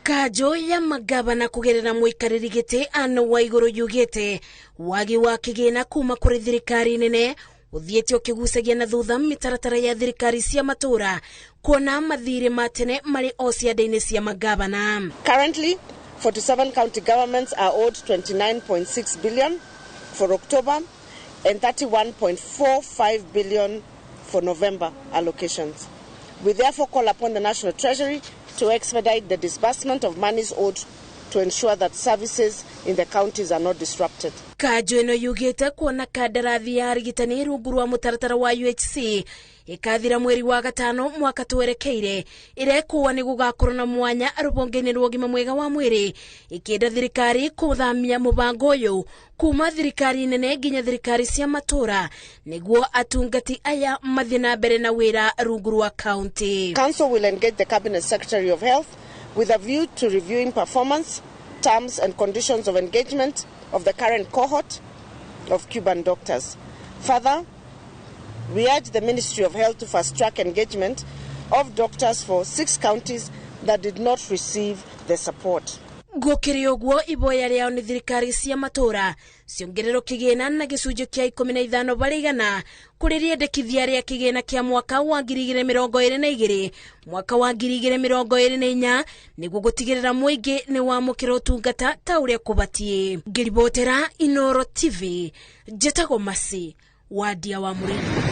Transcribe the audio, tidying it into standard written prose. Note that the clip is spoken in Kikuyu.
Kanjũ ya mangavana kũgerera mũikarĩri gĩtĩ Anne Waigũrũ yugĩte wagi wa kĩgĩna kuma kũrĩ thirikari nene ũthiĩte ũkĩgucagia na thutha mĩtaratara ya thirikari cia matũra kuona mathirĩ ma tene marĩ o ciande-inĩ cia mangavana. Currently, 47 county governments are owed 29.6 billion for October and 31.45 billion for November allocations. We therefore call upon the National Treasury to expedite the disbursement of monies owed to ensure that services in the counties are not disrupted. Kanjũ ĩno yugĩte kuona kandarathi ya arigitani rungu rwa mũtaratara wa UHC ĩkathira mweri wa gatano mwaka twerekeire, ĩrekũa nĩ gũgakorwo na mwanya rũhonge-inĩ rwa ũgima mwega wa mwĩrĩ, ĩkĩenda thirikari kũthamia mũbango ũyũ kuma thirikari nene nginya thirikari cia matũra nĩguo atungati aya mathiĩ na mbere na wĩra rungu rwa kaunti. Council will engage the Cabinet Secretary of Health with a view to reviewing performance, terms and conditions of engagement of the current cohort of Cuban doctors. Further, we urge the Ministry of Health to fast-track engagement of doctors for 6 counties that did not receive the support. Gũkĩrĩ ũguo, iboya rĩao nĩ thirikari cia matũra ciongererwo kĩgĩna na gĩcunjĩ kĩa 15 harĩ igana kũrĩ rĩendekithia rĩa kĩgĩna kĩa mwaka wa 2022 mwaka wa 2024 nĩguo gũtigĩrĩra mũingĩ nĩ wamũkĩra ũtungata ta ũrĩa kũbatiĩ. Ngĩribotera Inoro TV, njĩtagwo Masi Wadia wa Mũrĩmi.